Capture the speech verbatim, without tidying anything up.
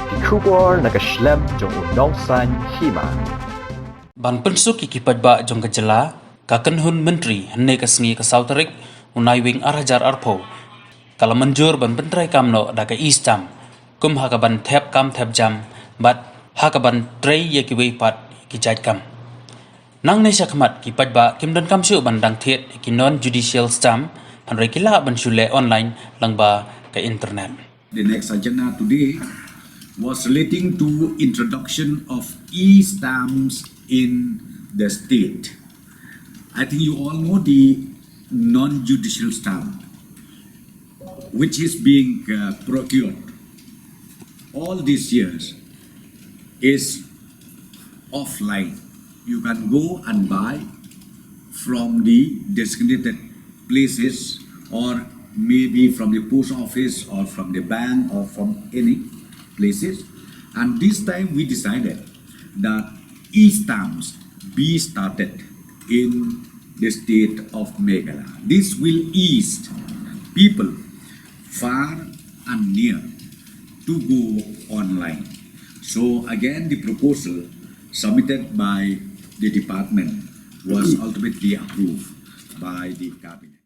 Ki khubor na ka shlem jong u nongsan hima. Ban pynsuk ïa ki paidbah jong ka jylla, ka kynhun myntri hynne ka sngi ka saw tarik u Naiwieng ar hajar arphew ka la mynjur ban pyntreikam noh da ka e-stamp, kum ha ka ban thep kam thep jam bad ha ka ban trei ïa kiwei pat ki jait kam. Nangne shakhmat ki paidbah kim donkam shuh ban dang thied ki non judicial stamp, hynrei ki lah ban shu leh online lyngba ka internet. The next agenda today was relating to introduction of e-stamps in the state. I think you all know the non-judicial stamp, which is being uh, procured all these years, is offline. You can go and buy from the designated places, or maybe from the post office or from the bank or from any places. And this time we decided that e-stamps be started in the state of Meghalaya. This will ease people far and near to go online. So again, the proposal submitted by the department was ultimately approved by the cabinet.